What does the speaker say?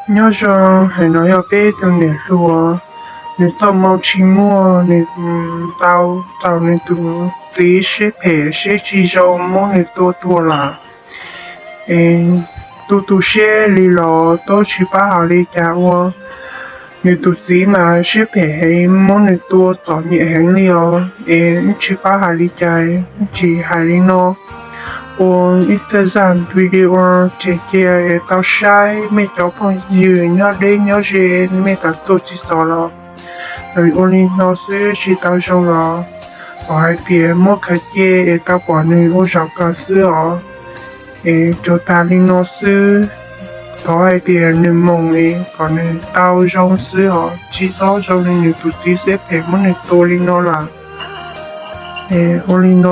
Nyob zoo, hais no yog peb tus niam hluas, nws txoj moo tsis muaj, nws tau tau nws tus txiv siab phem siab tsis zoo muab nws tua tuag lawm. Es tu tu siab li los twb tsis pab hais li cas ua. Nws tus txiv mas siab phem heev, muab nws tua txom nyem heev li os. Es wb tsis pab hais li cas, wb tsis hais li no. Ua ib txoj zaj video tseg cia es tau saib mej cov phooj ywg nyob deb nyob ze, mej tau tuaj tsis txog los ua li no xwb tsis tau zoo los, pom hais tias muab khaws cia es tau pom nws ua zaum kawg xwb os. Es tsuas tas li no xwb. Thov hais tias nws mus es kom nws tau zoo xwb os, tsis txhob zoo li nws tus txiv siab phem muab nws tua li no lawm. Es ua li no.